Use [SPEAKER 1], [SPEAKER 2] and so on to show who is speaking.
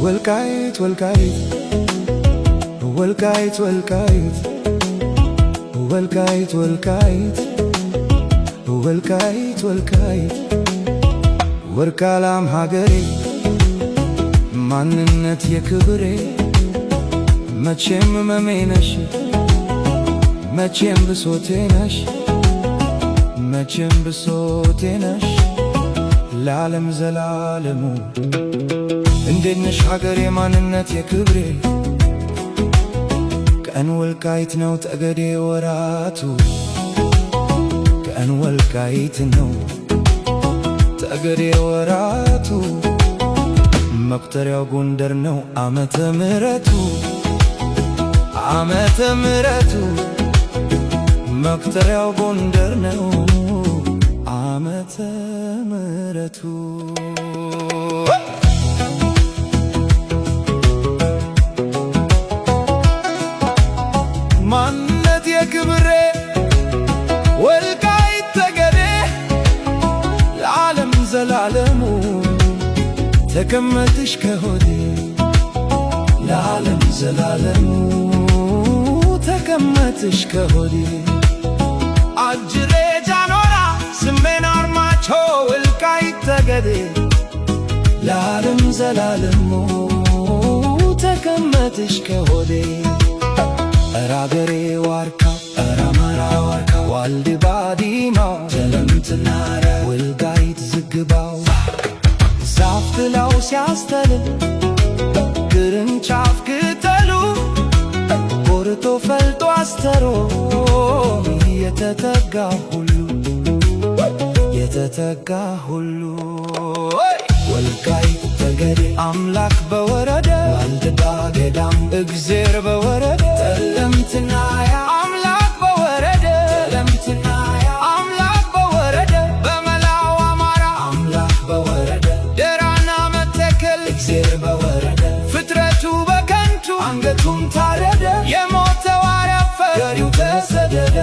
[SPEAKER 1] ወልቃይት ወልቃይት ወልቃይት ወልቃይት ወልቃይት ወልቃይት ወልቃይት ወልቃይት ወርቃላም ሀገሬ፣ ማንነት የክብሬ፣ መቼም ህመሜ ነሽ፣ መቼም ብሶቴ ነሽ፣ መቼም ብሶቴ ነሽ ለዓለም ዘላለሙ። እንዴት ነሽ ሀገሬ፣ ማንነት የክብሬ? ቀን ወልቃይት ነው ጠገዴ ወራቱ፣ ቀን ወልቃይት ነው ጠገዴ ወራቱ፣ መቁጠሪያው ጎንደር ነው ዓመተ ምሕረቱ፣ ዓመተ ምሕረቱ፣ መቁጠሪያው ጎንደር ነው ዓመተ ምሕረቱ። ማንነት የክብሬ ወልቃይት ጠገዴ፣ ለዓለም ዘላለሙ ተቀመጥሽ ከሆዴ፣ ለዓለም ዘላለሙ ተቀመጥሽ ከሆዴ። አጅሬ ጃኖራ ስሜን አርማጮ ወልቃይት ጠገዴ፣ ለዓለም ዘላለሙ ተቀመጥሽ ከሆዴ። እረ አገሬ ዋርካ፣ እረ አማራ ዋርካ፣ ዋልድባ ዲማው፣ ጸለምትና ወልቃይት ዝግባው፣ ዛፍ ጥላው ሲያስተልል ቅርንጫፍ ቅጠሉ ቆርጦ ፈልጦ አስተሮ የተተጋ ሁሉ፣ የተተጋ ሁሉ። ወልቃይት ጠገዴ አምላክ በወረደ፣ ዋልድባ ገዳም እግዜር በወረደ፣ ጠለምትናያ አምላክ በወረደ፣ ጠለምትናያ አምላክ በወረደ፣ በመላው አማራ አምላክ በወረደ፣ ደራና መተከል እግዜር በወረደ፣ ፍጥረቱ በከንቱ አንገቱም ታረደ፣ የሞተው አረፈ ገሪው ተሰደደ።